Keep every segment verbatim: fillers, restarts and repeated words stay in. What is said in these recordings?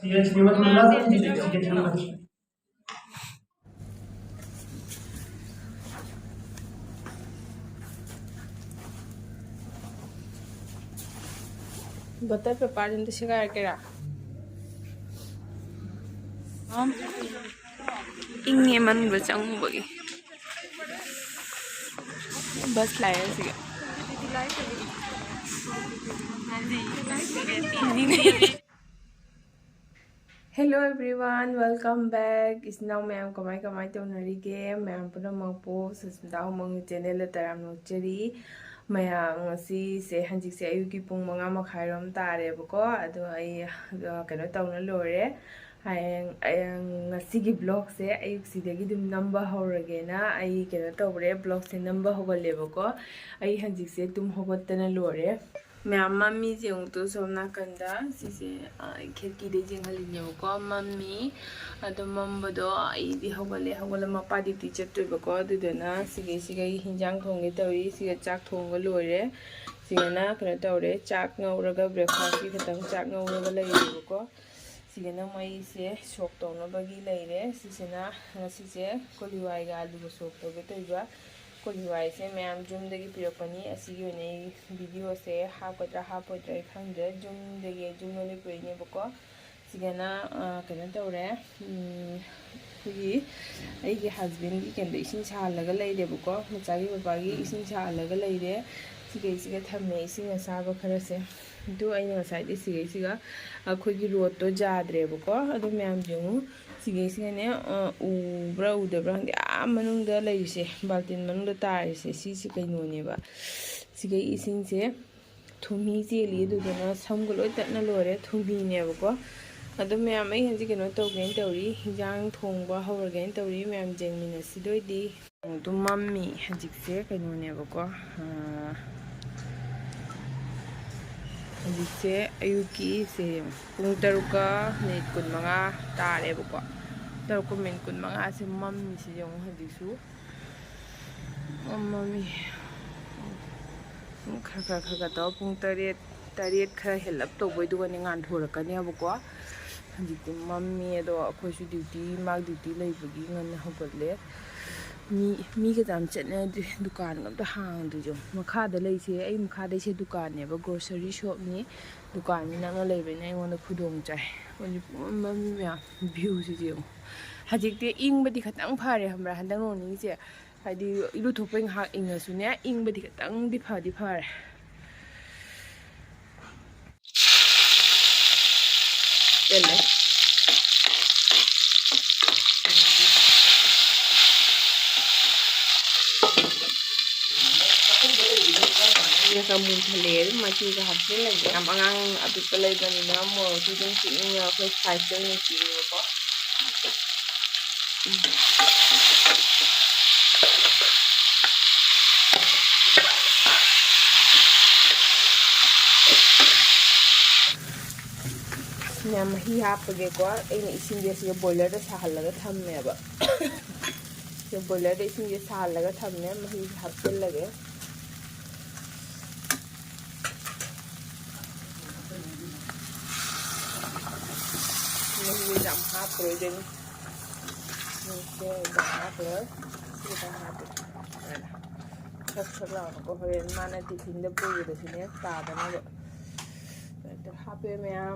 ये सिनेमा थोड़ा ला दो, ये सिनेमा। ꯕꯇꯔ ꯄꯦꯄꯔꯁꯤꯡꯗꯣ ꯁꯦꯒꯥꯏꯔꯛꯀꯦꯔꯥ? ꯏꯪꯉꯦ ꯃꯅꯨꯡꯗ ꯆꯪꯉꯨꯕꯒꯤ꯫ ꯕꯁ ꯂꯥꯛꯑꯦ ꯍꯧꯖꯤꯛ꯫ Hello everyone, welcome back. ꯏꯆꯤꯟ ꯏꯅꯥꯎ ꯃꯌꯥꯝ ꯀꯃꯥꯏ ꯀꯃꯥꯏ ꯇꯧꯅꯔꯤꯒꯦ? ꯃꯌꯥꯝ ꯄꯨꯝꯅꯃꯛꯄꯨ ꯁꯁꯃꯤꯇꯥ ꯍꯣꯃꯣꯡꯒꯤ ꯆꯦꯅꯦꯜꯗ ꯇꯔꯥꯝꯅ ꯑꯣꯛꯆꯔꯤ꯫ ꯃꯌꯥꯝ ꯉꯁꯤꯁꯦ, ꯍꯧꯖꯤꯛꯁꯦ ꯑꯌꯨꯛꯀꯤ ꯄꯨꯡ ꯃꯉꯥ ꯃꯈꯥꯏꯔꯣꯝ ꯇꯥꯔꯦꯕꯀꯣ꯫ ꯑꯗꯣ ꯑꯩ, ꯑ, ꯀꯩꯅꯣ ꯇꯧꯅ ꯂꯣꯏꯔꯦ꯫ ꯍꯌꯦꯡ, ꯍꯌꯦꯡ ꯉꯁꯤꯒꯤ ꯕ꯭ꯂꯣꯒꯁꯦ ꯑꯌꯨꯛꯁꯤꯗꯒꯤ ꯑꯗꯨꯝ ꯅꯝꯕ ꯍꯧꯔꯒꯦꯅ ꯑꯩ ꯀꯩꯅꯣ ꯇꯧꯔꯦ, ꯕ꯭ꯂꯣꯒꯁꯦ ꯅꯝꯕ ꯍꯧꯒꯠꯂꯦꯕꯀꯣ꯫ ꯑꯩ ꯍꯧꯖꯤꯛꯁꯦ ꯇꯨꯝ ꯍꯧꯒꯠꯇꯅ ꯂꯣꯏꯔꯦ꯫ ꯃꯌꯥꯝ ꯃꯝꯃꯤ ꯌꯦꯡꯉꯨꯇꯣ ꯁꯣꯝ ꯅꯥꯀꯟꯗ꯫ ꯁꯤꯁꯦ, ꯑ, ꯈꯦꯠꯀꯤꯗꯩ ꯌꯦꯡꯍꯜꯂꯤꯅꯦꯕꯀꯣ꯫ ꯃꯝꯃꯤ꯫ ꯑꯗꯣ ꯃꯝꯕꯗꯣ ꯑꯩꯗꯤ ꯍꯧꯒꯠꯂꯦ꯫ ꯍꯧꯒꯠꯂ ꯃꯄꯥ ꯗ꯭ꯌꯨꯇꯤ ꯆꯠꯇꯣꯏꯕꯀꯣ꯫ ꯑꯗꯨꯗꯨꯅ ꯁꯤꯒꯩꯁꯤꯒ ꯑꯩ ꯍꯤꯟꯖꯥꯡ ꯊꯣꯡꯒꯦ ꯇꯧꯔꯤ꯫ ꯁꯤꯒ ꯆꯥꯛ ꯊꯣꯡꯕ ꯂꯣꯏꯔꯦ꯫ ꯁꯤꯒꯅ ꯀꯩꯅꯣ ꯇꯧꯔꯦ꯫ ꯆꯥꯛ ꯉꯧꯔꯒ, ꯕ꯭ꯔꯦꯛꯐꯥꯁꯀꯤ ꯈꯛꯇꯪ ꯆꯥꯛ ꯉꯧꯔꯒ ꯂꯩꯔꯦꯕꯀꯣ꯫ ꯁꯤꯒꯅ ꯃꯩꯁꯦ ꯁꯣꯛ ꯇꯧꯅꯕꯒꯤ ꯂꯩꯔꯦ꯫ ꯁꯤꯁꯤꯅ ꯉꯁꯤꯁꯦ ꯀꯣꯂꯤ ꯍꯋꯥꯏꯒ ꯑꯂꯨꯒ ꯁꯣꯛ ꯇꯧꯒꯦ ꯇꯧꯔꯤꯕ꯫ ꯀꯣꯂꯤ ꯍꯋꯥꯏꯁꯦ ꯃꯌꯥꯝ ꯌꯨꯝꯗꯒꯤ ꯄꯤꯔꯛꯄꯅꯤ꯫ ꯑꯁꯤꯒꯤ ꯑꯣꯏꯅ ꯑꯩ ꯚꯤꯗꯤꯑꯣꯁꯦ ꯍꯥꯄꯗ꯭ꯔꯥ ꯍꯥꯄꯣꯏꯗ꯭ꯔꯥ ꯑꯩ ꯈꯪꯗ꯭ꯔꯦ꯫ ꯌꯨꯝꯗꯒꯤ, ꯌꯨꯝꯂꯣꯝꯗꯒꯤ ꯄꯨꯔꯛꯏꯅꯦꯕꯀꯣ꯫ ꯁꯤꯒꯅ, ꯑ, ꯀꯩꯅꯣ ꯇꯧꯔꯦ꯫ ꯎꯝ, ꯑꯩꯈꯣꯏꯒꯤ, ꯑꯩꯒꯤ ꯍꯁꯕꯦꯟꯒꯤ ꯀꯩꯅꯣꯗ ꯏꯁꯤꯡ ꯁꯥꯍꯜꯂꯒ ꯂꯩꯔꯦꯕꯀꯣ꯫ ꯃꯆꯥꯒꯤ ꯕꯕꯥꯒꯤ ꯏꯁꯤꯡ ꯁꯥꯍꯜꯂꯒ ꯂꯩꯔꯦ꯫ ꯁꯤꯒꯩꯁꯤꯒ ꯊꯝꯃꯦ ꯏꯁꯤꯡ ꯑꯁꯥꯕ ꯈꯔꯁꯦ꯫ ꯑꯗꯨ ꯑꯩꯅ ꯉꯁꯥꯏꯗꯤ ꯁꯤꯒꯩꯁꯤꯒ ꯑꯩꯈꯣꯏꯒꯤ ꯔꯣꯗꯇꯣ ꯌꯥꯗ꯭ꯔꯦꯕꯀꯣ꯫ ꯑꯗꯨ ꯃꯌꯥꯝ ꯌꯦꯡꯉꯨ꯫ ꯁꯤꯒꯩꯁꯤꯒꯅꯦ, ꯑ, ꯎꯕ꯭ꯔꯥ ꯎꯗꯕ꯭ꯔꯥ ꯈꯪꯗꯦ, ꯑꯥ ꯃꯅꯨꯡꯗ ꯂꯩꯔꯤꯁꯦ, ꯕꯥꯜꯇꯤꯟ ꯃꯅꯨꯡꯗ ꯇꯥꯔꯤꯁꯦ, ꯁꯤꯁꯦ ꯀꯩꯅꯣꯅꯦꯕ꯫ ꯁꯤꯒꯩ ꯏꯁꯤꯡꯁꯦ ꯊꯨꯝꯍꯤ ꯆꯦꯜꯂꯤ, ꯑꯗꯨꯗꯨꯅ ꯁꯝꯒ ꯂꯣꯏ ꯇꯠꯅ ꯂꯣꯏꯔꯦ ꯊꯨꯝꯍꯤꯅꯦꯕꯀꯣ꯫ ꯑꯗꯣ ꯃꯌꯥꯝ, ꯑꯩ ꯍꯧꯖꯤꯛ ꯀꯩꯅꯣ ꯇꯧꯒꯦꯅ ꯇꯧꯔꯤ, ꯍꯤꯟꯖꯥꯡ ꯊꯣꯡꯕ ꯍꯧꯔꯒꯦꯅ ꯇꯧꯔꯤ꯫ ꯃꯌꯥꯝ ꯌꯦꯡꯃꯤꯟꯅꯁꯤꯗꯣꯏꯗꯤ꯫ ꯑꯗꯨꯝ ꯃꯝꯃꯤ ꯍꯧꯖꯤꯛꯁꯦ, ꯀꯩꯅꯣꯅꯦꯕꯀꯣ꯫ ꯑꯥ, ꯍꯧꯖꯤꯛꯁꯦ ꯑꯌꯨꯛꯀꯤ ꯁꯦ ꯄꯨꯡ ꯇꯔꯨꯛꯀ ꯃꯤꯅꯤꯠ ꯀꯨꯟꯃꯉꯥ ꯇꯥꯔꯦꯕꯀꯣ꯫ ꯇꯔꯨꯛꯀ ꯃꯤꯅꯤꯠ ꯀꯨꯟꯃꯉꯥꯁꯦ ꯃꯝꯃꯤꯁꯦ ꯌꯦꯡꯉꯨ ꯍꯧꯖꯤꯛꯁꯨ꯫ ꯃꯝ ꯃꯝꯃꯤ꯫ ꯈꯔ ꯈꯔ ꯈꯔ ꯈꯔ ꯇꯧꯔ ꯄꯨꯡ ꯇꯔꯦꯠ, ꯇꯔꯦꯠ ꯈꯔ ꯍꯦꯜꯂꯞ ꯇꯧꯕꯩꯗꯨꯒꯅꯦ ꯉꯥꯟꯊꯣꯔꯛꯀꯅꯦꯕꯀꯣ꯫ ꯍꯧꯖꯤꯛꯇꯤ ꯃꯝꯃꯤ, ꯑꯗꯣ ꯑꯩꯈꯣꯏꯁꯨ ꯗ꯭ꯌꯨꯇꯤ, ꯃꯥ ꯗ꯭ꯌꯨꯇꯤ ꯂꯩꯕꯒꯤ ꯉꯟꯅ ꯍꯧꯒꯠꯂꯦ꯫ ꯃꯤ ꯃꯤꯒ ꯌꯥꯝ ꯆꯠꯅꯗ꯭ꯔꯤ, ꯗꯨꯀꯥꯟꯒ ꯑꯝꯇ ꯍꯥꯡꯗ꯭ꯔꯤ꯫ ꯌꯦꯡꯉꯣ, ꯃꯈꯥꯗ ꯂꯩꯁꯦ, ꯑꯩ ꯃꯈꯥꯗꯩꯁꯦ ꯗꯨꯀꯥꯟꯅꯦꯕ, ꯒ꯭ꯔꯣꯁꯔꯤ ꯁꯣꯞꯅꯤ꯫ ꯗꯨꯀꯥꯟꯁꯤ ꯅꯛꯅ ꯂꯩꯕꯅꯤꯅ ꯑꯩꯉꯣꯟꯗ ꯈꯨꯗꯣꯡ ꯆꯥꯏ꯫ ꯍꯧꯖꯤꯛ ꯄꯨꯝꯃꯝ ꯃꯝꯃꯤ ꯃꯌꯥꯝ, ꯚ꯭ꯌꯨꯁꯤꯗꯤ ꯌꯦꯡꯉꯣ꯫ ꯍꯧꯖꯤꯛꯇꯤ ꯏꯪꯕꯗꯤ ꯈꯤꯇꯪ ꯐꯔꯦ ꯈꯪꯕ꯭ꯔꯥ, ꯍꯟꯗꯛ ꯅꯣꯡ ꯅꯤꯅꯤꯁꯦ꯫ ꯍꯥꯏꯗꯤ ꯏꯔꯨꯊꯣꯛꯄꯩ ꯉꯥꯏꯍꯥꯛ ꯏꯪꯉꯁꯨꯅꯦ, ꯏꯪꯕꯗꯤ ꯈꯤꯇꯪꯗꯤ ꯐꯗꯤ ꯐꯔꯦ꯫ ꯆꯦꯜꯂꯦ꯫ ꯃꯨꯟꯊꯠꯂꯛꯑꯦ, ꯑꯗꯨꯝ ꯃꯆꯨꯒ ꯍꯥꯞꯆꯤꯜꯂꯒꯦ꯫ ꯌꯥꯝ ꯑꯉꯥꯡ ꯑꯄꯤꯛꯄ ꯂꯩꯕꯅꯤꯅ ꯃꯣꯔꯣꯛꯇꯤ ꯑꯗꯨꯝ ꯆꯤꯛꯅꯤꯡꯉꯦ, ꯑꯩꯈꯣꯏ ꯁꯥꯏꯖꯇ ꯑꯣꯏꯅ ꯆꯤꯛꯑꯦꯕꯀꯣ꯫ ꯃꯌꯥꯝ ꯃꯍꯤ ꯍꯥꯞꯄꯒꯦꯀꯣ꯫ ꯑꯩꯅ ꯏꯁꯤꯡꯁꯦ ꯁꯤꯗ ꯕꯣꯏꯂꯔꯗ ꯁꯥꯍꯜꯂꯒ ꯊꯝꯃꯦꯕ꯫ ꯁꯤꯗ ꯕꯣꯏꯂꯔꯗ ꯏꯁꯤꯡꯁꯦ ꯁꯥꯍꯜꯂꯒ ꯊꯝꯃꯦ, ꯃꯍꯤ ꯍꯥꯞꯆꯤꯜꯂꯒꯦ꯫ ꯃꯍꯤꯁꯦ ꯌꯥꯝ ꯍꯥꯞꯄꯔꯣꯏꯗꯣꯏꯅꯤ꯫ ꯃꯍꯤꯁꯦ ꯌꯥꯝ ꯍꯥꯞꯄꯔꯣꯏ꯫ ꯁꯤ ꯈꯤꯇꯪ ꯍꯥꯞꯄꯦ꯫ ꯁ꯭ꯔꯞ ꯁ꯭ꯔꯞ ꯂꯥꯎꯅꯀꯣ, ꯍꯣꯔꯦꯟ ꯃꯥꯅ ꯇꯤꯐꯤꯟꯗ ꯄꯨꯕꯗꯁꯨꯅꯦ ꯇꯥꯗꯅꯕ꯫ ꯑꯗꯨ ꯍꯥꯞꯄꯦ ꯃꯌꯥꯝ꯫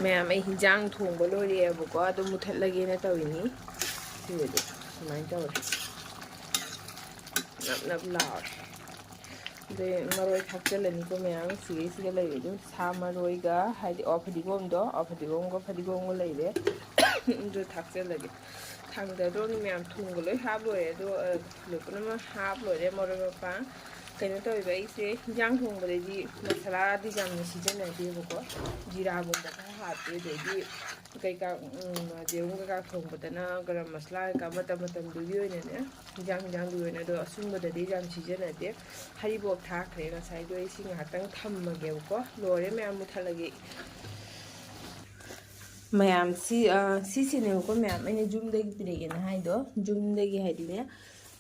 ꯃꯌꯥꯝ, ꯑꯩ ꯍꯤꯟꯖꯥꯡ ꯊꯣꯡꯕ ꯂꯣꯏꯔꯛꯑꯦꯕꯀꯣ, ꯑꯗꯨ ꯃꯨꯊꯠꯂꯒꯦꯅ ꯇꯧꯔꯤꯅꯤ꯫ ꯁꯤꯗꯗꯤ ꯁꯨꯃꯥꯏꯅ ꯇꯧꯔꯦ, ꯅꯞ ꯅꯞ ꯂꯥꯎꯔꯦ꯫ ꯑꯗꯩ ꯃꯔꯣꯏ ꯊꯥꯛꯆꯜꯂꯅꯤꯀꯣ ꯃꯌꯥꯝ꯫ ꯁꯤꯒꯩꯁꯤꯒ ꯂꯩꯔꯦ ꯑꯗꯨꯝ, ꯁꯥ ꯃꯔꯣꯏꯒ, ꯍꯥꯏꯗꯤ, ꯑꯣ, ꯐꯗꯤꯒꯣꯝꯗꯣ, ꯑꯣ, ꯐꯗꯤꯒꯣꯝꯒ, ꯐꯗꯤꯒꯣꯝꯒ ꯂꯩꯔꯦ꯫ ꯑꯗꯨ ꯊꯥꯛꯆꯜꯂꯒꯦ꯫ ꯊꯥꯡꯗꯗ꯭ꯔꯣꯅꯤ ꯃꯌꯥꯝ, ꯊꯨꯝꯒ ꯂꯣꯏ ꯍꯥꯞ ꯂꯣꯏꯔꯦ꯫ ꯑꯗꯣ, ꯑ, ꯂꯣꯏ ꯄꯨꯝꯅꯃꯛ ꯍꯥꯞ ꯂꯣꯏꯔꯦ꯫ ꯃꯔꯣꯏ ꯃꯄꯥꯡ, ꯀꯩꯅꯣ ꯇꯧꯋꯦꯕ, ꯑꯩꯁꯦ ꯍꯤꯟꯖꯥꯡ ꯊꯣꯡꯕꯗꯗꯤ ꯃꯁꯥꯂꯥꯗꯤ ꯌꯥꯝꯅ ꯁꯤꯖꯤꯟꯅꯗꯦꯕꯀꯣ꯫ ꯖꯤꯔꯥꯒꯨꯝꯕ ꯈꯔ ꯍꯥꯞꯄꯦ, ꯑꯗꯩꯗꯤ ꯀꯩꯀꯥ, ꯎꯝ, ꯌꯦꯔꯨꯝ ꯀꯩꯀꯥ ꯊꯣꯡꯕꯗꯅ ꯒꯔꯝ ꯃꯁꯥꯂꯥ ꯀꯩꯀꯥ ꯃꯇꯝ ꯃꯇꯝꯗꯨꯒꯤ ꯑꯣꯏꯅꯅꯦ, ꯍꯤꯟꯖꯥꯡ ꯍꯤꯟꯖꯥꯡꯗꯨꯒꯤ ꯑꯣꯏꯅ꯫ ꯑꯗꯣ ꯑꯁꯨꯡꯕꯗꯗꯤ ꯌꯥꯝ ꯁꯤꯖꯤꯟꯅꯗꯦ꯫ ꯍꯔꯤꯕꯣꯞ ꯊꯥꯛꯈ꯭ꯔꯦ ꯉꯁꯥꯏꯗꯣ꯫ ꯑꯩ ꯁꯤ ꯉꯥꯏꯍꯥꯛꯇꯪ ꯊꯝꯃꯒꯦꯕꯀꯣ꯫ ꯂꯣꯏꯔꯦ ꯃꯌꯥꯝ, ꯃꯨꯊꯠꯂꯒꯦ꯫ ꯃꯌꯥꯝ, ꯁꯤ, ꯑ, ꯁꯤꯁꯤꯅꯦꯕꯀꯣ ꯃꯌꯥꯝ, ꯑꯩꯅ ꯌꯨꯝꯗꯒꯤ ꯄꯤꯔꯛꯑꯦꯅ ꯍꯥꯏꯗꯣ꯫ ꯌꯨꯝꯗꯒꯤ ꯍꯥꯏꯗꯤꯅꯦ,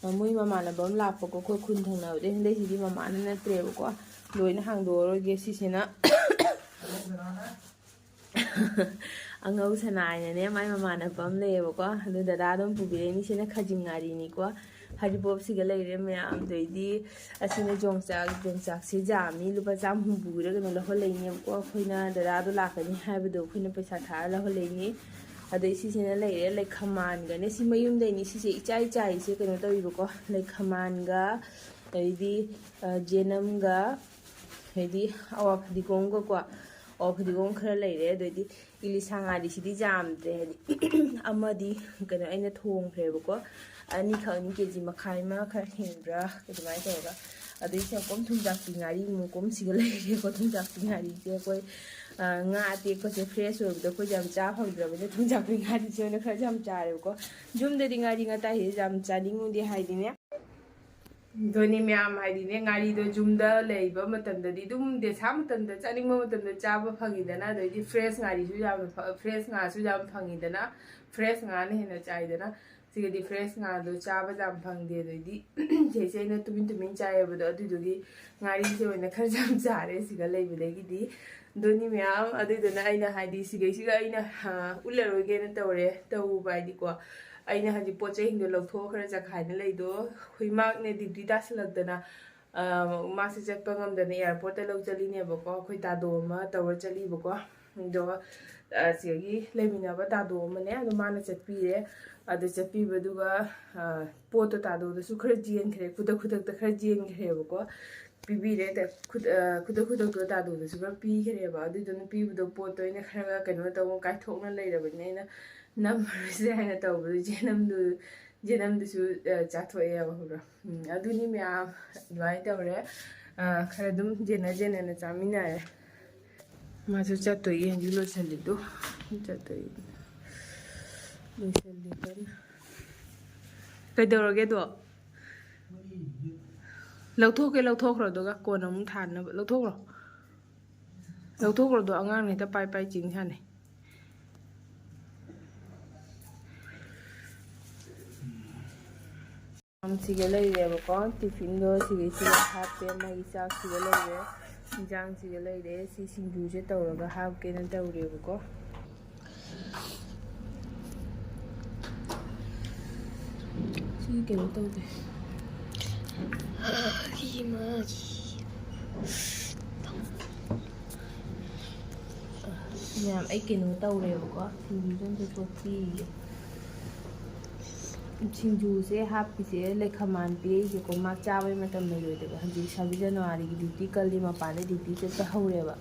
ꯑ, ꯃꯣꯏ ꯃꯃꯥꯟꯅꯕ ꯑꯃ ꯂꯥꯛꯄꯀꯣ, ꯑꯩꯈꯣꯏ ꯈꯨꯟ ꯊꯪꯅꯕꯗꯩ꯫ ꯍꯟꯗꯛꯁꯤꯗꯤ ꯃꯃꯥꯅ ꯅꯠꯇ꯭ꯔꯦꯕꯀꯣ꯫ ꯂꯣꯏꯅ ꯍꯥꯡꯗꯣꯛꯑꯔꯣꯏꯒꯦ꯫ ꯁꯤꯁꯤꯅ ꯑꯉꯧ ꯁꯅꯥ ꯍꯥꯏꯅꯅꯦ, ꯃꯥꯏ ꯃꯃꯥꯟꯅꯕ ꯑꯃ ꯂꯩꯌꯦꯕꯀꯣ꯫ ꯑꯗꯨ ꯗꯗꯥ ꯑꯗꯨꯝ ꯄꯨꯕꯤꯔꯛꯏꯅꯤ꯫ ꯁꯤꯅ ꯈꯥꯖꯤꯡ ꯉꯥꯔꯤꯅꯤꯀꯣ꯫ ꯍꯔꯤꯕꯣꯞꯁꯤꯒ ꯂꯩꯔꯦ ꯃꯌꯥꯝ꯫ ꯑꯗꯩꯗꯤ ꯑꯁꯤꯅ ꯌꯣꯡꯆꯥꯛ꯫ ꯌꯣꯡꯆꯥꯛꯁꯦ ꯖꯥꯝꯅꯤ꯫ ꯂꯨꯄꯥ ꯆꯥꯝ ꯍꯨꯝꯐꯨꯒꯤꯔ ꯀꯩꯅꯣ ꯂꯧꯍꯜꯂꯛꯏꯅꯦꯕꯀꯣ꯫ ꯑꯩꯈꯣꯏꯅ ꯗꯗꯥꯗꯣ ꯂꯥꯛꯀꯅꯤ ꯍꯥꯏꯕꯗꯣ ꯑꯩꯈꯣꯏꯅ ꯄꯩꯁꯥ ꯊꯥꯔ ꯂꯧꯍꯜꯂꯛꯏꯅꯤ꯫ ꯑꯗꯩ ꯁꯤꯁꯤꯅ ꯂꯩꯔꯦ ꯂꯩꯈꯃꯥꯟꯒꯅꯦ꯫ ꯁꯤ ꯃꯌꯨꯝꯗꯩꯅꯤ꯫ ꯁꯤꯁꯦ ꯏꯆꯥꯏ ꯆꯥꯏꯁꯦ ꯀꯩꯅꯣ ꯇꯧꯋꯤꯕꯀꯣ꯫ ꯂꯩꯈꯃꯥꯟꯒ, ꯑꯗꯩꯗꯤ, ꯑ, ꯖꯦꯅꯝꯒ, ꯑꯗꯩꯗꯤ ꯑꯋꯥ ꯐꯗꯤꯒꯣꯝꯒꯀꯣ꯫ ꯑꯋꯥ ꯐꯗꯤꯒꯣꯝ ꯈꯔ ꯂꯩꯔꯦ꯫ ꯑꯗꯩꯗꯤ ꯏꯂꯤꯁꯥ ꯉꯥꯔꯤꯁꯤꯗꯤ ꯌꯥꯝꯗ꯭ꯔꯦ, ꯍꯥꯏꯗꯤ ꯑꯃꯗꯤ ꯀꯩꯅꯣ ꯑꯩꯅ ꯊꯣꯡꯈ꯭ꯔꯦꯕꯀꯣ꯫ ꯑꯅꯤꯈꯛꯅꯤ, ꯀꯦ ꯖꯤ ꯃꯈꯥꯏ ꯑꯃ ꯈꯔ ꯍꯦꯟꯕ꯭ꯔꯥ ꯑꯗꯨꯃꯥꯏꯅ ꯇꯧꯔꯒ꯫ ꯑꯗꯩ ꯁꯦꯡꯀꯣꯝ ꯊꯨꯝꯖꯥꯛꯄꯤ ꯉꯥꯔꯤ ꯃꯨꯀꯣꯝꯁꯤꯒ ꯂꯩꯔꯦꯀꯣ꯫ ꯊꯨꯝꯖꯥꯛꯄꯤ ꯉꯥꯔꯤꯁꯦ ꯑꯩꯈꯣꯏ, ꯑ, ꯉꯥ ꯑꯇꯦꯛꯄꯁꯦ ꯐ꯭ꯔꯦꯁ ꯑꯣꯏꯕꯗꯣ ꯑꯩꯈꯣꯏꯗꯤ ꯌꯥꯝ ꯆꯥ ꯐꯪꯗ꯭ꯔꯕꯅꯤꯅ ꯊꯨꯝꯖꯥꯛꯄꯤ ꯉꯥꯔꯤꯁꯦ ꯑꯣꯏꯅ ꯈꯔ ꯌꯥꯝ ꯆꯥꯔꯦꯕꯀꯣ꯫ ꯌꯨꯝꯗꯗꯤ ꯉꯥꯔꯤ ꯉꯇꯥꯏꯁꯦ ꯌꯥꯝ ꯆꯥꯅꯤꯡꯉꯨꯗꯦ ꯍꯥꯏꯗꯤꯅꯦ꯫ ꯑꯗꯨꯅꯤ ꯃꯌꯥꯝ, ꯍꯥꯏꯗꯤꯅꯦ, ꯉꯥꯔꯤꯗꯣ ꯌꯨꯝꯗ ꯂꯩꯕ ꯃꯇꯝꯗꯗꯤ ꯑꯗꯨꯝ ꯗꯦꯁꯥ ꯃꯇꯝꯗ ꯆꯥꯅꯤꯡꯕ ꯃꯇꯝꯗ ꯆꯥꯕ ꯐꯪꯉꯤꯗꯅ꯫ ꯑꯗꯩꯗꯤ ꯐ꯭ꯔꯦꯁ ꯉꯥꯔꯤꯁꯨ ꯌꯥꯝꯅ ꯐ-, ꯐ꯭ꯔꯦꯁ ꯉꯥꯁꯨ ꯌꯥꯝ ꯐꯪꯉꯤꯗꯅ꯫ ꯐ꯭ꯔꯦꯁ ꯉꯥꯅ ꯍꯦꯟꯅ ꯆꯥꯏꯗꯅ꯫ ꯁꯤꯒꯗꯤ ꯐ꯭ꯔꯦꯁ ꯉꯥꯗꯣ ꯆꯥꯕ ꯌꯥꯝ ꯐꯪꯗꯦ꯫ ꯑꯗꯩꯗꯤ ꯆꯦꯁꯦ ꯑꯩꯅ ꯇꯨꯃꯤꯟ ꯇꯨꯃꯤꯟ ꯆꯥꯏꯌꯦꯕꯗꯣ, ꯑꯗꯨꯗꯨꯒꯤ ꯉꯥꯔꯤꯁꯦ ꯑꯣꯏꯅ ꯈꯔ ꯌꯥꯝ ꯆꯥꯔꯦ ꯁꯤꯒ ꯂꯩꯕꯗꯒꯤꯗꯤ꯫ ꯑꯗꯨꯅꯤ ꯃꯌꯥꯝ꯫ ꯑꯗꯨꯗꯨꯅ ꯑꯩꯅ ꯍꯥꯏꯗꯤ ꯁꯤꯒꯩꯁꯤꯒ ꯑꯩꯅ, ꯑ, ꯎꯠꯂꯔꯣꯏꯒꯦꯅ ꯇꯧꯔꯦ꯫ ꯇꯧꯕ ꯍꯥꯏꯗꯤꯀꯣ, ꯑꯩꯅ ꯍꯧꯖꯤꯛ ꯄꯣꯠ ꯆꯩꯁꯤꯡꯗꯣ ꯂꯧꯊꯣꯛꯑ ꯈꯔ ꯆꯈꯥꯏꯅ ꯂꯩꯗꯣ꯫ ꯑꯩꯈꯣꯏ ꯃꯥꯛꯅꯦ ꯗ꯭ꯌꯨꯇꯤ ꯇꯥꯁꯜꯂꯛꯇꯅ, ꯑ, ꯃꯥꯁꯦ ꯆꯠꯄ ꯉꯝꯗꯅ ꯑꯦꯌꯥꯔꯄꯣꯔꯠꯇ ꯂꯧ ꯆꯠꯂꯤꯅꯦꯕꯀꯣ꯫ ꯑꯩꯈꯣꯏ ꯇꯥꯗꯣ ꯑꯃ ꯇꯧꯔ ꯆꯠꯂꯤꯕꯀꯣ꯫ ꯑꯗꯣ, ꯑ, ꯁꯤꯗꯒꯤ ꯂꯩꯃꯤꯟꯅꯕ ꯇꯥꯗꯣ ꯑꯃꯅꯦ, ꯑꯗꯣ ꯃꯥꯅ ꯆꯠꯄꯤꯔꯦ꯫ ꯑꯗꯨ ꯆꯠꯄꯤꯕꯗꯨꯒ, ꯑ, ꯄꯣꯠꯇꯣ ꯇꯥꯗꯣꯗꯁꯨ ꯈꯔ ꯆꯦꯟꯈ꯭ꯔꯦ, ꯈꯨꯗꯛ ꯈꯨꯗꯛꯇ ꯈꯔ ꯆꯦꯟꯈ꯭ꯔꯦꯕꯀꯣ꯫ ꯄꯤꯕꯤꯔꯦ꯫ ꯈꯨꯗ-, ꯑ, ꯈꯨꯗꯛ ꯈꯨꯗꯛꯇꯣ ꯇꯥꯗꯣꯗꯁꯨ ꯈꯔ ꯄꯤꯈ꯭ꯔꯦꯕ꯫ ꯑꯗꯨꯗꯨꯅ ꯄꯤꯕꯗꯣ, ꯄꯣꯠꯇꯣ ꯑꯩꯅ ꯈꯔ ꯀꯩꯅꯣ ꯇꯧꯕ, ꯀꯥꯏꯊꯣꯛꯅ ꯂꯩꯔꯕꯅꯤꯅ ꯑꯩꯅ ꯅꯝꯃꯔꯣꯏꯁꯦ ꯍꯥꯏꯅ ꯇꯧꯕꯗꯣ꯫ ꯖꯦꯅꯝꯗꯨ, ꯖꯦꯅꯝꯗꯨꯁꯨ, ꯑ, ꯆꯥꯊꯣꯛꯑꯦꯕ, ꯈꯪꯕ꯭ꯔꯥ? ꯎꯝ, ꯑꯗꯨꯅꯤ ꯃꯌꯥꯝ꯫ ꯑꯗꯨꯃꯥꯏꯅ ꯇꯧꯔꯦ꯫ ꯑ, ꯈꯔ ꯑꯗꯨꯝ ꯌꯦꯟꯅ ꯌꯦꯟꯅꯅ ꯆꯥꯃꯤꯟꯅꯔꯦ꯫ ꯃꯥꯁꯨ ꯆꯠꯇꯣꯏꯒꯤ ꯍꯧꯖꯤꯛ ꯂꯣꯏꯁꯜꯂꯤꯗꯣ꯫ ꯆꯠꯇꯣꯏ꯫ ꯂꯣꯏꯁꯜꯂꯤ ꯀꯟꯅ꯫ ꯀꯩꯗꯧꯔꯒꯦꯗꯣ? ꯂꯧꯊꯣꯛꯀꯦ, ꯂꯧꯊꯣꯛꯈ꯭ꯔꯣ, ꯑꯗꯨꯒ ꯀꯣꯟꯅ ꯑꯃꯨꯛ ꯊꯥꯅꯕ꯫ ꯂꯧꯊꯣꯛꯈ꯭ꯔꯣ꯫ ꯂꯧꯊꯣꯛꯈ꯭ꯔꯣꯗꯣ, ꯑꯉꯥꯡꯅ ꯍꯦꯛꯇ ꯄꯥꯏ ꯄꯥꯏ ꯆꯤꯡ ꯁꯥꯟꯅꯩ꯫ ꯁꯤꯒ ꯂꯩꯔꯦꯕꯀꯣ, ꯇꯤꯐꯤꯟꯗꯣ ꯁꯤꯒꯩꯁꯤꯒ ꯍꯥꯞꯄꯦ, ꯃꯥꯒꯤ ꯆꯥꯛꯁꯤꯒ ꯂꯩꯔꯦ꯫ ꯏꯟꯖꯥꯡꯁꯤꯒ ꯂꯩꯔꯦ꯫ ꯁꯤ ꯁꯤꯡꯖꯨꯁꯦ ꯇꯧꯔꯒ ꯍꯥꯞꯀꯦꯅ ꯇꯧꯔꯦꯕꯀꯣ꯫ ꯁꯤ ꯀꯩꯅꯣ ꯇꯧꯗꯦ꯫ ꯃꯌꯥꯝ, ꯑꯩ ꯀꯩꯅꯣ ꯇꯧꯔꯦꯕꯀꯣ, ꯁꯤꯡꯖꯨꯁꯦ ꯑꯝꯇ ꯇꯣꯠꯄꯤꯒꯦ꯫ ꯁꯤꯡꯖꯨꯁꯦ ꯍꯥꯞꯄꯤꯁꯦ ꯂꯩꯈꯃꯥꯟ ꯄꯤꯔꯛꯏꯁꯦꯀꯣ, ꯃꯥ ꯆꯥꯕꯩ ꯃꯇꯝ ꯂꯩꯔꯣꯏꯗꯕ꯫ ꯍꯧꯖꯤꯛ ꯁꯥꯕꯤ ꯖꯅꯋꯥꯔꯤꯒꯤ ꯗ꯭ꯌꯨꯇꯤ ꯀꯜꯂꯤ, ꯃꯄꯥꯟꯗ ꯗ꯭ꯌꯨꯇꯤ ꯆꯠꯄ ꯍꯧꯔꯦꯕ꯫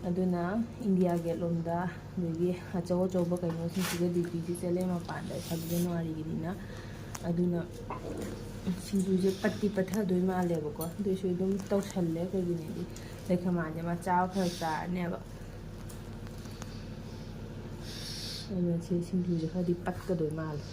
ꯑꯗꯨꯅ ꯏꯟꯗꯤꯌꯥ ꯒꯦꯠ ꯂꯣꯝꯗ, ꯑꯗꯒꯤ ꯑꯆꯧ ꯑꯆꯧꯕ ꯀꯩꯅꯣꯁꯤꯡꯁꯤꯗ ꯗ꯭ꯌꯨꯇꯤꯗꯤ ꯆꯠꯂꯦ ꯃꯄꯥꯟꯗ, ꯁꯥꯕꯤ ꯖꯅꯋꯥꯔꯤꯒꯤꯅꯤꯅ꯫ ꯑꯗꯨꯅ ꯁꯤꯡꯖꯨꯁꯦ ꯄꯠꯇꯤ ꯄꯠꯊꯗꯣꯏ ꯃꯥꯜꯂꯦꯕꯀꯣ, ꯑꯗꯨꯏꯁꯨ ꯑꯗꯨꯝ ꯇꯧꯁꯜꯂꯦ꯫ ꯀꯩꯒꯤꯅꯣꯗꯤ ꯂꯩꯈꯃꯥꯟꯁꯦ ꯃꯥ ꯆꯥꯕ ꯐꯔꯛ ꯇꯥꯔꯅꯦꯕ꯫ ꯑꯗꯨꯅ ꯁꯤ ꯁꯤꯡꯖꯨꯁꯦ ꯈꯔꯗꯤ ꯄꯠꯀꯗꯣꯏ ꯃꯥꯜꯂꯦ꯫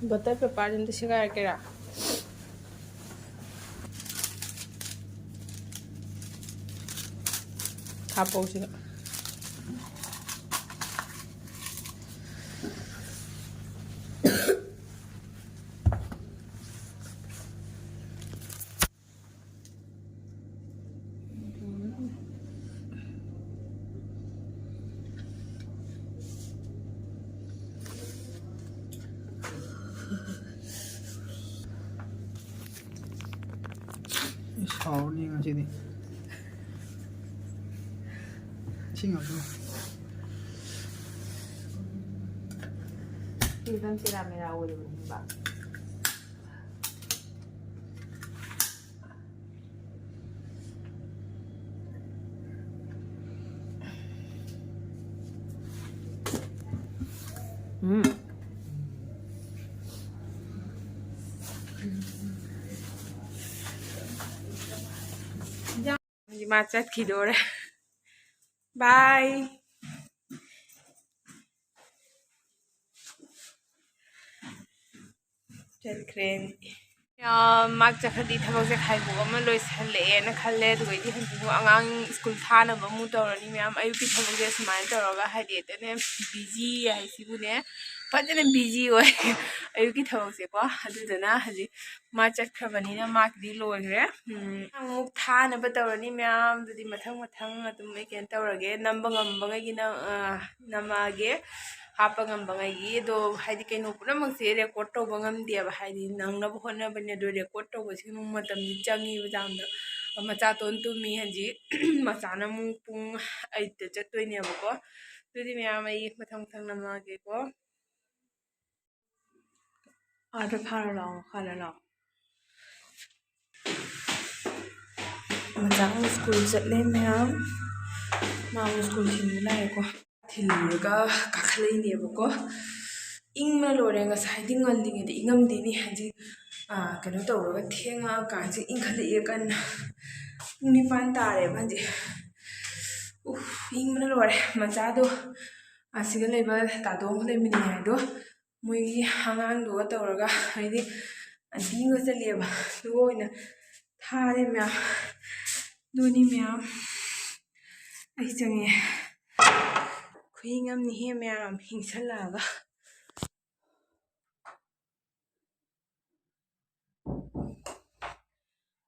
ꯕꯇꯔ ꯄꯦꯄꯔꯁꯦ ꯑꯝꯇ ꯁꯦꯒꯥꯏꯔꯛꯀꯦꯔꯥ? ꯍꯥꯞꯄꯧꯁꯤꯗ꯫ ꯏꯁ, ꯍꯥꯎꯔꯅꯤ ꯉꯁꯤꯗꯤ꯫ ꯏꯁꯤꯡ ꯍꯥꯞꯆꯤꯜꯂꯣ꯫ ꯁꯤ ꯅꯪ ꯆꯦꯔꯥ ꯃꯦꯔꯥ ꯑꯣꯏꯔꯕꯅꯦꯕ꯫ ꯎꯝ꯫ ꯏꯃꯥ ꯆꯠꯈꯤꯗꯣꯔꯦ꯫ ꯕꯥꯏ꯫ ꯆꯠꯈ꯭ꯔꯦ꯫ ꯃꯥ ꯆꯠꯈ꯭ꯔꯗꯤ ꯊꯕꯛꯁꯦ ꯈꯥꯏꯕꯣꯛ ꯑꯃ ꯂꯣꯏꯁꯜꯂꯛꯑꯦꯅ ꯈꯜꯂꯦ꯫ ꯑꯗꯨꯒꯩꯗꯤ ꯍꯧꯖꯤꯛ ꯑꯃꯨꯛ ꯑꯉꯥꯡ ꯁ꯭ꯀꯨꯜ ꯊꯥꯅꯕ ꯑꯃꯨꯛ ꯇꯧꯔꯅꯤ ꯃꯌꯥꯝ꯫ ꯑꯌꯨꯛꯀꯤ ꯊꯕꯛꯁꯦ ꯁꯨꯃꯥꯏꯅ ꯇꯧꯔꯒ ꯍꯥꯏꯗꯤ ꯍꯦꯛꯇꯅꯦ ꯕꯤꯖꯤ ꯍꯥꯏꯁꯤꯕꯨꯅꯦ ꯐꯖꯅ ꯕꯤꯖꯤ ꯑꯣꯏ ꯑꯌꯨꯛꯀꯤ ꯊꯕꯛꯁꯦꯀꯣ꯫ ꯑꯗꯨꯗꯨꯅ ꯍꯧꯖꯤꯛ ꯃꯥ ꯆꯠꯈ꯭ꯔꯕꯅꯤꯅ ꯃꯥꯒꯤꯗꯤ ꯂꯣꯏꯈ꯭ꯔꯦ꯫ ꯎꯝ, ꯑꯃꯨꯛ ꯊꯥꯅꯕ ꯇꯧꯔꯅꯤ ꯃꯌꯥꯝꯗꯨꯗꯤ ꯃꯊꯪ ꯃꯊꯪ ꯑꯗꯨꯝ ꯑꯩ ꯀꯩꯅꯣ ꯇꯧꯔꯒꯦ꯫ ꯅꯝꯕ ꯉꯝꯕꯉꯩꯒꯤꯅ, ꯑ, ꯅꯝꯃꯛꯑꯒꯦ꯫ ꯍꯥꯞꯄ ꯉꯝꯕꯉꯩꯒꯤ꯫ ꯑꯗꯣ ꯍꯥꯏꯗꯤ ꯀꯩꯅꯣ ꯄꯨꯝꯅꯃꯛꯁꯦ ꯔꯦꯀꯣꯔꯠ ꯇꯧꯕ ꯉꯝꯗꯦꯕ, ꯍꯥꯏꯗꯤ ꯅꯪꯅꯕ ꯍꯣꯠꯅꯕꯅꯦ꯫ ꯑꯗꯣ ꯔꯦꯀꯣꯔꯠ ꯇꯧꯕꯁꯤ ꯑꯃꯨꯛ ꯃꯇꯝꯁꯨ ꯆꯪꯉꯤꯕ ꯌꯥꯝꯅ꯫ ꯃꯆꯥꯇꯣꯟ ꯇꯨꯝꯃꯤ ꯍꯧꯖꯤꯛ꯫ ꯃꯆꯥꯅ ꯑꯃꯨꯛ ꯄꯨꯡ ꯑꯩꯠꯇ ꯆꯠꯇꯣꯏꯅꯦꯕꯀꯣ꯫ ꯑꯗꯨꯗꯤ ꯃꯌꯥꯝ ꯑꯩ ꯃꯊꯪ ꯃꯊꯪ ꯅꯝꯃꯛꯑꯒꯦꯀꯣ꯫ ꯑꯥꯗ ꯐꯥꯔ ꯂꯥꯛꯑꯣ, ꯃꯈꯥꯗ ꯂꯥꯛꯑꯣ꯫ ꯃꯆꯥ ꯑꯃ ꯁ꯭ꯀꯨꯜ ꯆꯠꯂꯦ ꯃꯌꯥꯝ꯫ ꯃꯥ ꯑꯃꯨꯛ ꯁ꯭ꯀꯨꯜ ꯊꯤꯟꯕ ꯂꯥꯛꯑꯦꯀꯣ꯫ ꯊꯤꯜꯂꯨꯔꯒ ꯀꯥꯈꯠꯂꯛꯏꯅꯦꯕꯀꯣ꯫ ꯏꯪꯕꯅ ꯂꯣꯏꯔꯦ꯫ ꯉꯁꯥꯏꯗꯤ ꯉꯜꯂꯤꯉꯩꯗ ꯏꯪꯉꯝꯗꯦꯅꯦ꯫ ꯍꯧꯖꯤꯛ, ꯑꯥ, ꯀꯩꯅꯣ ꯇꯧꯔꯒ ꯊꯦꯡꯉꯛꯑꯀꯥꯟꯁꯤ ꯏꯪꯈꯠꯂꯛꯑꯦ ꯀꯟꯅ꯫ ꯄꯨꯡ ꯅꯤꯄꯥꯟ ꯇꯥꯔꯦꯕ ꯍꯧꯖꯤꯛ꯫ ꯎꯐ, ꯏꯪꯕꯅ ꯂꯣꯏꯔꯦ꯫ ꯃꯆꯥꯗꯣ ꯑꯁꯤꯒ ꯂꯩꯕ ꯇꯥꯗꯣ ꯑꯃꯒ ꯂꯩꯃꯤꯟꯅꯩ ꯍꯥꯏꯗꯣ, ꯃꯣꯏꯒꯤ ꯑꯉꯥꯡꯗꯨꯒ ꯇꯧꯔꯒ ꯍꯥꯏꯗꯤ ꯑꯟꯇꯤ ꯑꯃꯒ ꯆꯠꯂꯦꯕ꯫ ꯑꯗꯨꯒ ꯑꯣꯏꯅ ꯊꯥꯔꯦ ꯃꯌꯥꯝ꯫ ꯑꯗꯨꯅꯤ ꯃꯌꯥꯝ꯫ ꯑꯩ ꯆꯪꯉꯦ꯫ ꯈꯨꯏꯪ ꯑꯃꯅꯤꯍꯦ ꯃꯌꯥꯝ, ꯏꯪꯁꯜꯂꯛꯑꯒ꯫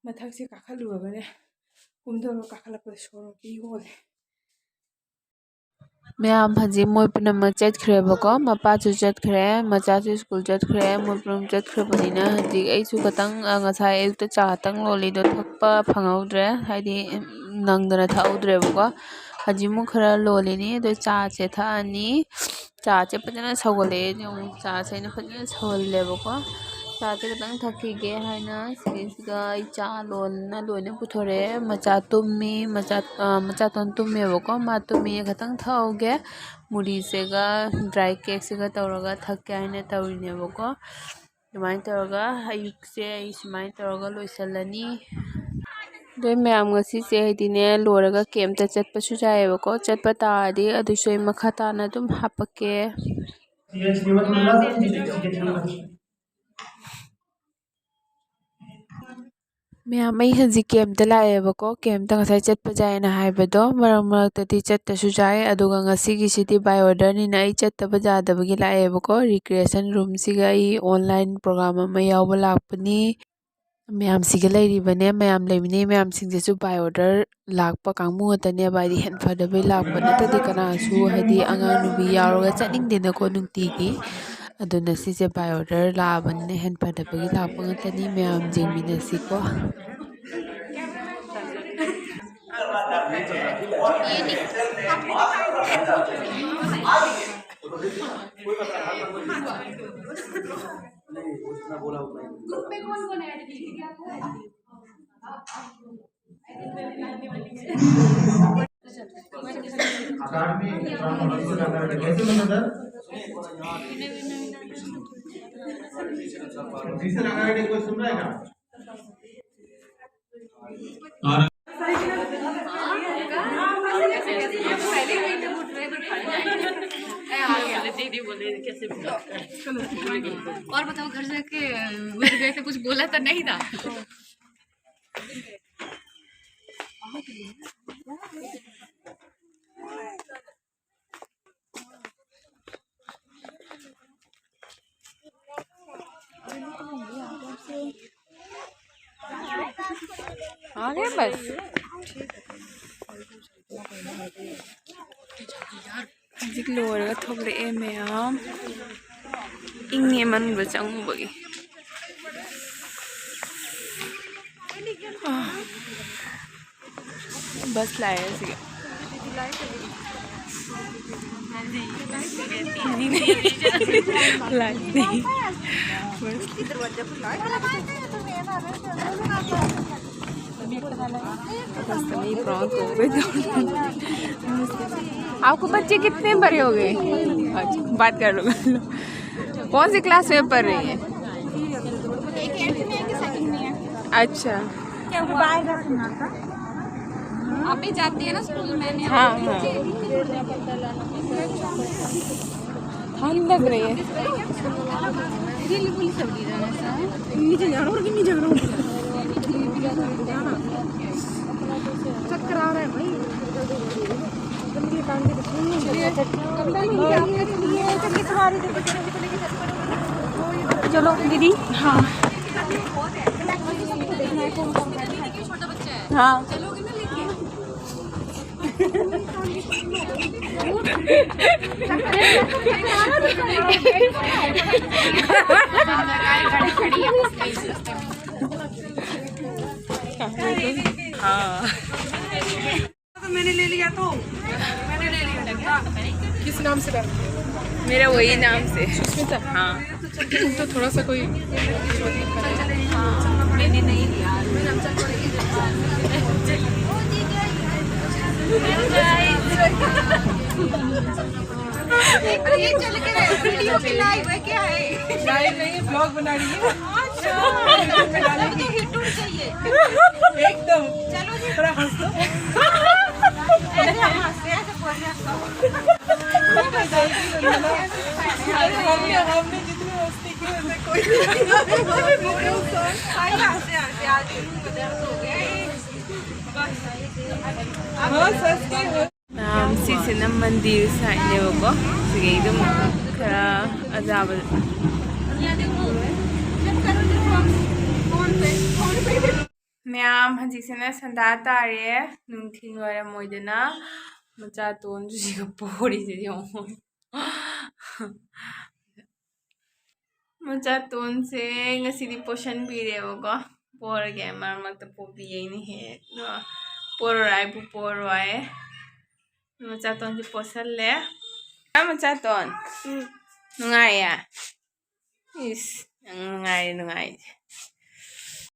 ꯃꯊꯛꯁꯦ ꯀꯥꯈꯠꯂꯨꯔꯒꯅꯦ, ꯀꯨꯝꯊꯔꯒ ꯀꯥꯈꯠꯂꯛꯄꯗ ꯁꯣꯔ ꯍꯣꯟꯕ ꯍꯣꯜꯂꯦ꯫ ꯃꯌꯥꯝ ꯍꯧꯖꯤꯛ ꯃꯣꯏ ꯄꯨꯝꯅꯃꯛ ꯆꯠꯈ꯭ꯔꯦꯕꯀꯣ꯫ ꯃꯄꯥꯁꯨ ꯆꯠꯈ꯭ꯔꯦ, ꯃꯆꯥꯁꯨ ꯁ꯭ꯀꯨꯜ ꯆꯠꯈ꯭ꯔꯦ꯫ ꯃꯣꯏ ꯄꯨꯝꯅꯃꯛ ꯆꯠꯈ꯭ꯔꯕꯅꯤꯅ ꯍꯧꯖꯤꯛ ꯑꯩꯁꯨ ꯈꯇꯪ, ꯑ, ꯉꯁꯥꯏ ꯑꯌꯨꯛꯇ ꯆꯥ ꯈꯇꯪ ꯂꯣꯜꯂꯤꯗꯣ ꯊꯛꯄ ꯐꯪꯍꯧꯗ꯭ꯔꯦ, ꯍꯥꯏꯗꯤ ꯅꯪꯗꯅ ꯊꯛꯍꯧꯗ꯭ꯔꯦꯕꯀꯣ꯫ ꯍꯧꯖꯤꯛ ꯑꯃꯨꯛ ꯈꯔ ꯂꯣꯜꯂꯤꯅꯤ꯫ ꯑꯗꯣ ꯆꯥꯁꯦ ꯊꯛꯑꯅꯤ꯫ ꯆꯥꯁꯦ ꯐꯖꯅ ꯁꯧꯒꯠꯂꯛꯑꯦ꯫ ꯌꯦꯡꯉꯨ, ꯆꯥꯁꯦ ꯑꯩꯅ ꯐꯖꯅ ꯁꯧꯍꯜꯂꯦꯕꯀꯣ꯫ ꯆꯥꯁꯦ ꯈꯤꯇꯪ ꯊꯛꯈꯤꯒꯦ ꯍꯥꯏꯅ ꯁꯤꯗꯩꯁꯤꯗ ꯑꯩ ꯆꯥ ꯂꯣꯟꯅ ꯂꯣꯏꯅ ꯄꯨꯊꯣꯔꯛꯑꯦ꯫ ꯃꯆꯥ ꯇꯨꯝꯃꯤ, ꯃꯆꯥ, ꯑ, ꯃꯆꯥꯇꯣꯟ ꯇꯨꯝꯃꯦꯕꯀꯣ꯫ ꯃꯥ ꯇꯨꯝꯃꯤ, ꯈꯤꯇꯪ ꯊꯛꯍꯧꯒꯦ꯫ ꯃꯨꯔꯤꯁꯤꯒ ꯗ꯭ꯔꯥꯏ ꯀꯦꯛꯁꯤꯒ ꯇꯧꯔꯒ ꯊꯛꯀꯦ ꯍꯥꯏꯅ ꯇꯧꯔꯤꯅꯦꯕꯀꯣ꯫ ꯑꯗꯨꯃꯥꯏꯅ ꯇꯧꯔꯒ ꯑꯌꯨꯛꯁꯦ ꯑꯩ ꯁꯨꯃꯥꯏꯅ ꯇꯧꯔꯒ ꯂꯣꯏꯁꯤꯜꯂꯅꯤ꯫ ꯑꯗꯣ ꯃꯌꯥꯝ ꯉꯁꯤꯁꯦ ꯍꯥꯏꯗꯤꯅꯦ, ꯂꯣꯏꯔꯒ ꯀꯦꯝꯇ ꯆꯠꯄꯁꯨ ꯌꯥꯏꯑꯕꯀꯣ꯫ ꯆꯠꯄ ꯇꯥꯔꯗꯤ ꯑꯗꯨꯁꯨ ꯑꯩ ꯃꯈꯥ ꯇꯥꯅ ꯑꯗꯨꯝ ꯍꯥꯞꯄꯛꯀꯦ꯫ ꯃꯌꯥꯝ, ꯑꯩ ꯍꯧꯖꯤꯛ ꯀꯦꯝꯇ ꯂꯥꯛꯑꯦꯕꯀꯣ꯫ ꯀꯦꯝꯇ ꯉꯁꯥꯏ ꯆꯠꯄ ꯌꯥꯏꯅ ꯍꯥꯏꯕꯗꯣ ꯃꯔꯛ ꯃꯔꯛꯇꯗꯤ ꯆꯠꯇꯁꯨ ꯌꯥꯏ, ꯑꯗꯨꯒ ꯉꯁꯤꯒꯤꯁꯤꯗꯤ by order ꯅꯤꯅ ꯑꯩ ꯆꯠꯇꯕ ꯌꯥꯗꯕꯒꯤ ꯂꯥꯛꯑꯦꯕꯀꯣ꯫ Recreation room ꯁꯤꯒ ꯑꯩ online program ꯑꯃ ꯌꯥꯎꯕ ꯂꯥꯛꯄꯅꯤ꯫ ꯃꯌꯥꯝꯁꯤꯒ ꯂꯩꯔꯤꯕꯅꯦ, ꯃꯌꯥꯝ ꯂꯩꯃꯤꯟꯅꯩ ꯃꯌꯥꯝꯁꯤꯡꯁꯤꯁꯨ by order ꯂꯥꯛꯄ ꯀꯥꯡꯕꯨ ꯉꯥꯛꯇꯅꯦꯕ, ꯍꯥꯏꯗꯤ ꯍꯦꯟ ꯐꯗꯕꯩ ꯂꯥꯛꯄ ꯅꯠꯇꯗꯤ ꯀꯅꯥꯁꯨ, ꯍꯥꯏꯗꯤ ꯑꯉꯥꯡ ꯅꯨꯕꯤ ꯌꯥꯎꯔꯒ ꯆꯠꯅꯤꯡꯗꯦꯅꯀꯣ ꯅꯨꯡꯇꯤꯒꯤ꯫ ꯑꯗꯨꯅ ꯁꯤꯁꯦ by order ꯂꯥꯛꯑꯕꯅꯤꯅ ꯍꯦꯟ ꯐꯗꯕꯒꯤ ꯂꯥꯛꯄ ꯉꯥꯛꯇꯅꯤ꯫ ꯃꯌꯥꯝ ꯌꯦꯡꯃꯤꯟꯅꯁꯤꯀꯣ꯫ अकाडेमी, कैसे बना सर? टीचर अकाडेमी कोई सुन रहा है क्या? और बताओ, घर जाके मेरे घर से कुछ बोला तो नहीं था? आ गए बस। ꯍꯧꯖꯤꯛ ꯂꯣꯏꯔꯒ ꯊꯣꯛꯂꯛꯑꯦ ꯃꯌꯥꯝ꯫ ꯏꯪꯉꯦ ꯃꯅꯨꯡꯗ ꯆꯪꯉꯨꯕꯒꯤ꯫ ꯑꯥ꯫ ꯕꯁ ꯂꯥꯛꯑꯦ ꯁꯤꯒ꯫ ꯂꯥꯛꯇꯦ꯫ ꯕꯁ꯫ आपको बच्चे कितने बड़े हो गए? अच्छा, बात कर लो, कर लो। कौन सी क्लास में पढ़ रही है? एक एट्थ में है कि सेकंड में है? अच्छा। क्या हुआ? आप भी जाती है ना स्कूल में? हाँ, हाँ। ठंड लग रही है। दिल बोली सब दी जाना सा। नीचे जाना और नीचे जाना। चक्कर आ रहा है भाई। गंदी टांग के चलिए। चलो दीदी। हाँ। हाँ। हाँ। तो मैंने ले लिया तो मैंने ले लिया। किस नाम से बात? मेरा वही नाम से। सुष्मिता। हाँ। तो थोड़ा सा कोई। हाँ, मैंने नहीं लिया। अरे, ये चल के वीडियो पे लाइव है क्या है? लाइव नहीं, ब्लॉग बना रही है। अच्छा। तो हिट होनी चाहिए। एकदम। चलो जी। थोड़ा हंस दो। ऐसे हम हंसते हैं, ऐसे बोलने हंसता हूँ। अरे, हमने, हमने जितनी मस्ती की, वैसे कोई नहीं। भाई, हंसते, हंसते आज दर्द हो गया। बस। हाँ, सच में। ꯁꯤꯁꯤꯅ ꯃꯟꯗꯤꯔ ꯁꯥꯏꯠꯅꯦꯕꯀꯣ꯫ ꯁꯤꯒꯤ ꯑꯗꯨꯝ ꯈꯔ ꯑꯖꯥꯕ꯫ ꯃꯌꯥꯝ, ꯍꯧꯖꯤꯛꯁꯤꯅ ꯁꯟꯗꯥ ꯇꯥꯔꯦ, ꯅꯨꯡꯊꯤꯜ ꯋꯥꯏꯔꯝ ꯑꯣꯏꯗꯅ꯫ ꯃꯆꯥ ꯇꯣꯟꯁꯨ ꯁꯤꯒ ꯄꯣꯔꯤꯁꯦ ꯌꯦꯡꯉꯣ꯫ ꯃꯆꯥꯇꯣꯟꯁꯦ ꯉꯁꯤꯗꯤ ꯄꯣꯁꯟꯕꯤꯔꯦꯕꯀꯣ꯫ ꯄꯣꯔꯒꯦ, ꯃꯔꯛ ꯃꯔꯛꯇ ꯄꯣꯕꯤꯌꯦ ꯑꯩꯅ ꯍꯦꯛ꯫ ꯑꯗꯣ ꯄꯣꯔꯣꯏ ꯍꯥꯏꯕꯨ ꯄꯣꯔꯣꯏ꯫ ꯃꯆꯥꯇꯣꯟꯁꯦ ꯄꯣꯁꯜꯂꯦ꯫ ꯍꯥ, ꯃꯆꯥꯇꯣꯟ? ꯎꯝ꯫ ꯅꯨꯡꯉꯥꯏꯌꯦ? ꯏꯁ, ꯌꯥꯝ ꯅꯨꯡꯉꯥꯏꯔꯦ, ꯅꯨꯡꯉꯥꯏꯔꯦ꯫